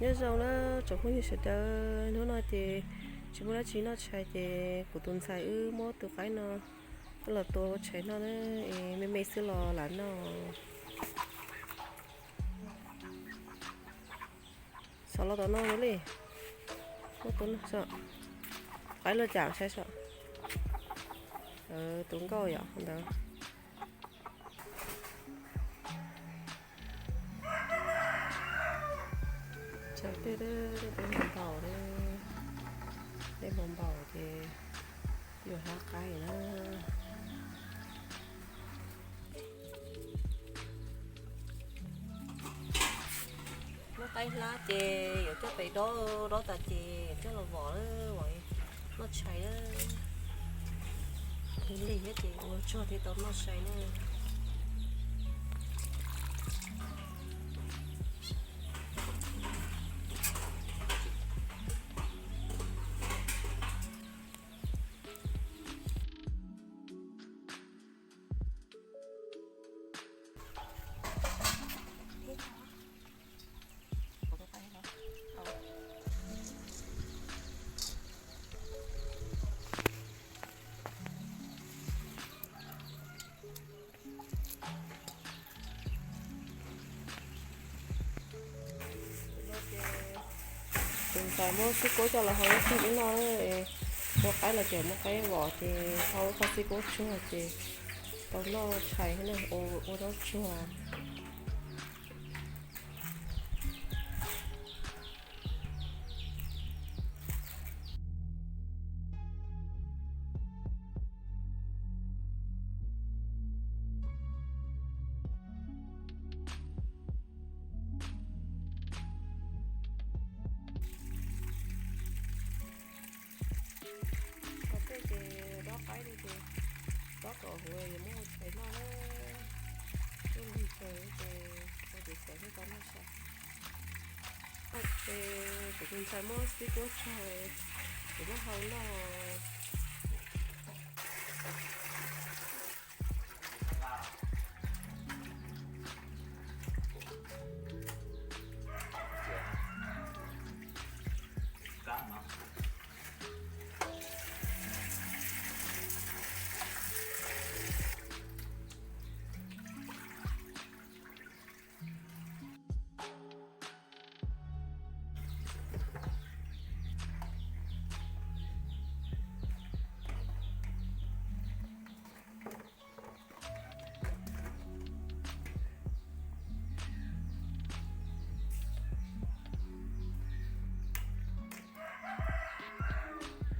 Nyob zoo na tsoom phooj ywg sawv daws, hnub no ces tsis muaj dab tsi noj tshais ces kuv tus ntxhais wb muab tus qaib no los tua ua tshais noj na, es me me xwb los lam noj. Xov los tom no li, muab tua noj so. Qaib luaj cam saib so. Tus nkauj yom ntawd. Tshais tej dej npau npau, dej npau npau ces yuav hlab qaib na. Muab qaib hlab ces yuav coj pem dob, dob tas ces coj los vom, vom noj tshais na. Lig thiab ces ua tsuag thiaj tau noj tshais na. Tus ntxhais muab xib kuab coj los hau ib pliag ib no, muab qaib los ces muab qaib vom ces hau ib qho xib kuab tsuag ces tau noj tshais thiab na, ua zaub tsuag. Qhov tej ces dob qaib li ces dob kom huv yuav muab ua tshais noj na. Tuaj lig kawg ces ua tsev xav thiaj tau noj tshais. Ces kuv tus ntxhais muab xib kuab tsuag, kuv muab hau noj.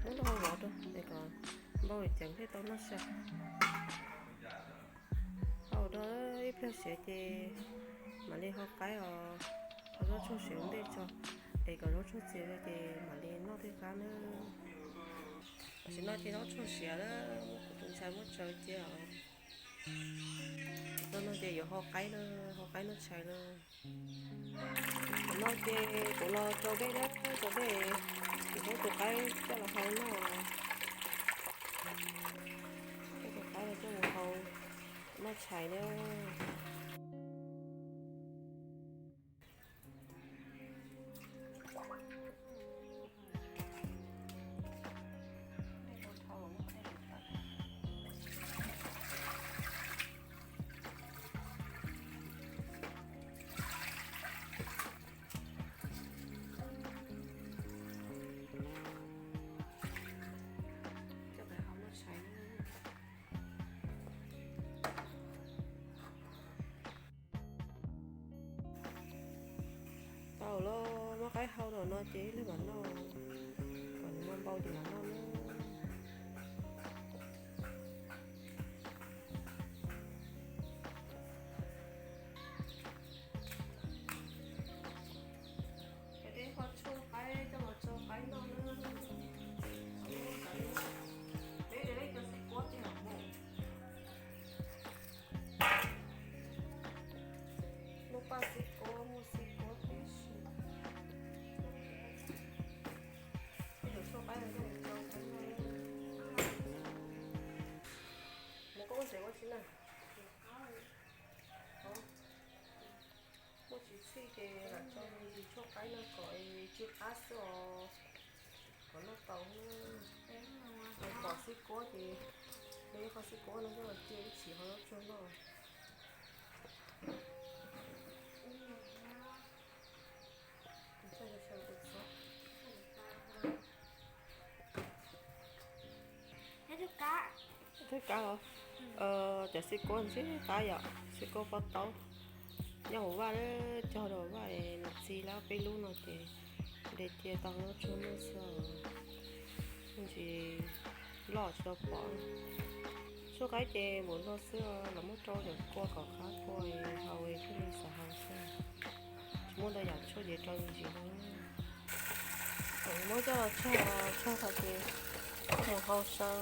Muab lub hau vov rau es kom npau ceev thiaj tau noj tshais. Hau rau ib pliag siav ces mam li hau qaib os, hau zaub tsuag siav ua ntej tso, es kom zaub tsuag txias ces mam li noj tej qab na. Tam sim no ces zaub tsuag siav na, kuv tus ntxhais muab tsaws cia os. Tam no ces yuav hau qaib na, hau qaib noj tshais na. Tam no ces kuv los rau dej na, rau dej, kuv muab tus qaib coj los hau noj. Muab tus qaib los coj mus hau noj tshais na. Coj pem hau noj tshais. Tau los muab qaib hau los no ces ib leeg mam noj, kom nws npau npau ces mam noj na. Ib qho tshuaj qaib coj los tsau qaib noj na. Peb cov xib kuab tiag mus. Muaj paj xib kuab, muaj xib kuab tib si. Peb cov tshuaj qaib no coj los tsau qaib noj. Mus koj muaj tsev ua tsi na? Muaj tsis Txhij ces lam tso me ntsis tshuaj qaib no kom tsw qab xwb os, kom noj tau. Pom xib kuab ces, qhov xib kuab no coj los cia ib chim ho yuav tsum noj. Thawj kab los, cov xib kuab ntxim qab yom, xib kuab pob taub. Nyob hauv vaj cog rau vaj es nws txi lab peb lub no ces de cia tau noj tsuag noj xwb, ntsis loj tsis tau pom. Tshuaj qaib ces npaum no xwb, los muab rau cov kua kom qab kua haus thiaj li xav haus xwb. Tsis muaj ntau yam tshuaj ces rau me ntsis no. Muab coj los tsog, tsog tag ces mus hau saw.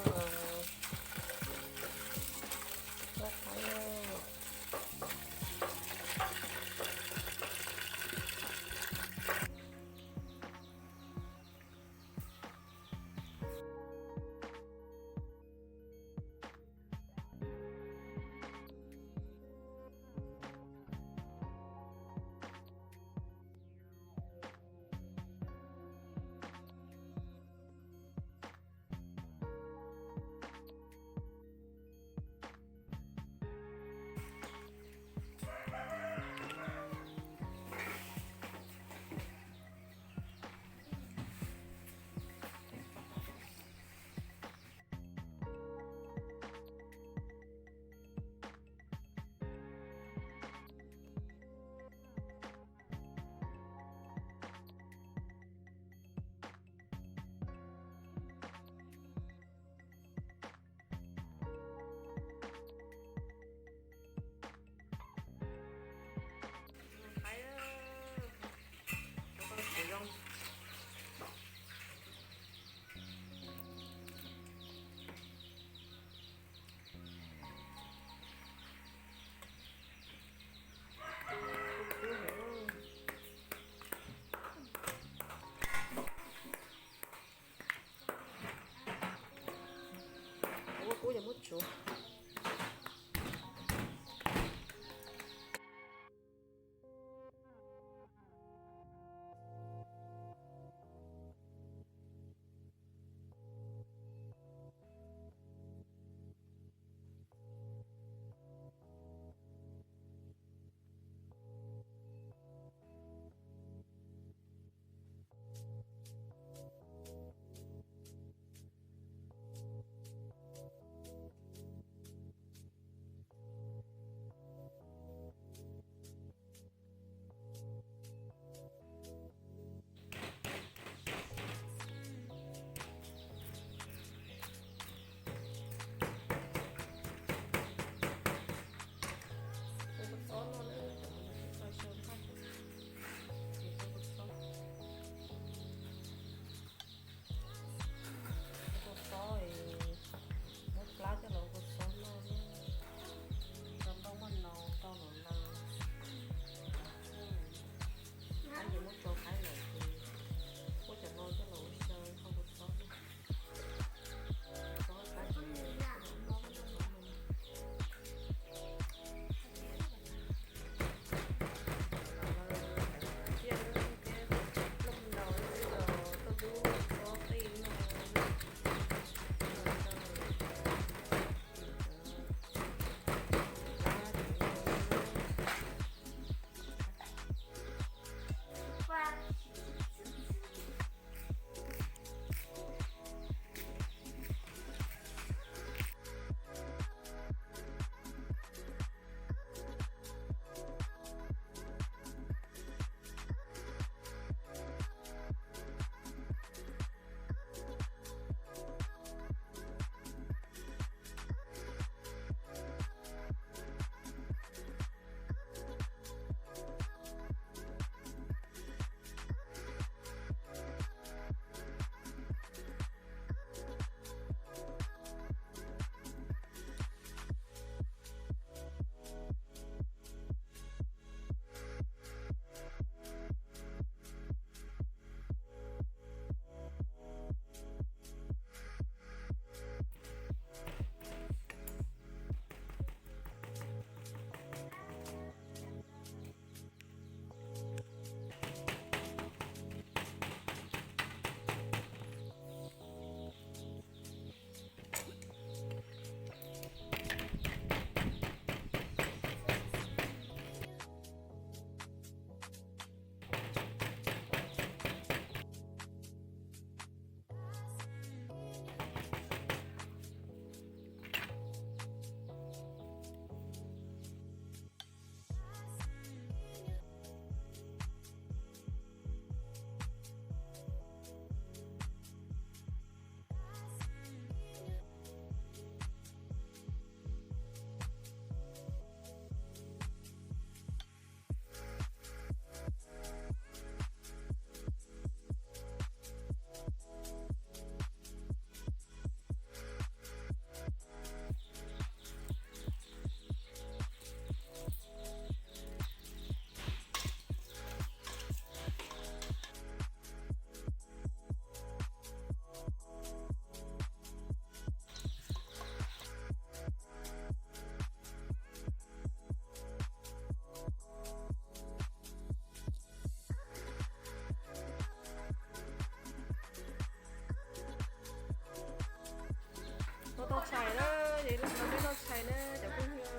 Ces los no peb noj tshais na cov phooj ywg,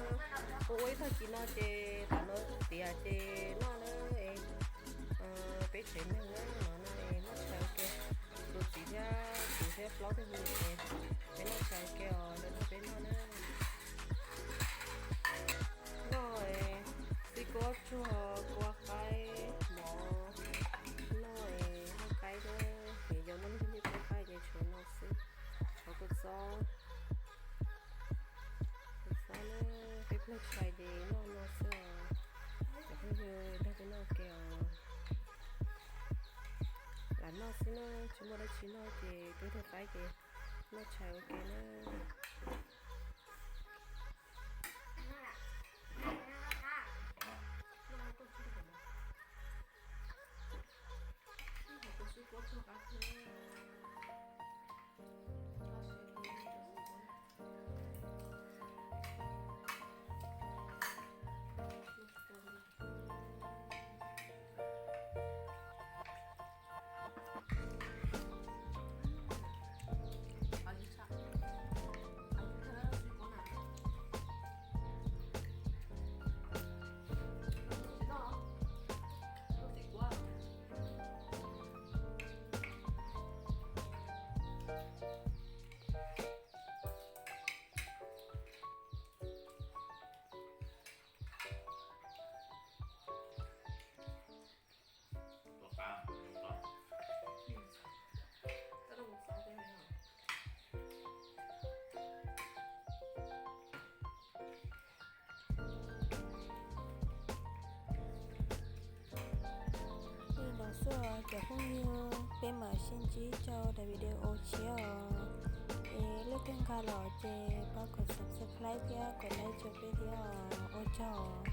ua ua ib tag kis no ces tam no tiav ces noj na. Peb tsev neeg na, no no noj tshais ua ke, tus txiv thiab kuv thiab plaub tug hu ces peb noj tshais ua ke os, lawv nrog peb noj na. Noj xib kuab tsuag, kua qaib, mov, noj noj qaib na, es yog noj noj qaib ces tshuav no xwb, tshuav kua txob. Kua txob na, peb pluag tshais ces noj no xwb os. Cov phooj ywg, nrog peb noj ua ke os. Lam noj xwb na, tsis muaj dab tsi noj ces peb pluag qaib ces noj tshais ua ke na. Li no xwb os cov phooj ywg, peb mam sib ntsib rau daim video tshiab os. Es leej twg nkag los ces pab kom subscribe thiab kom like rau peb thiab os. Ua tsaug.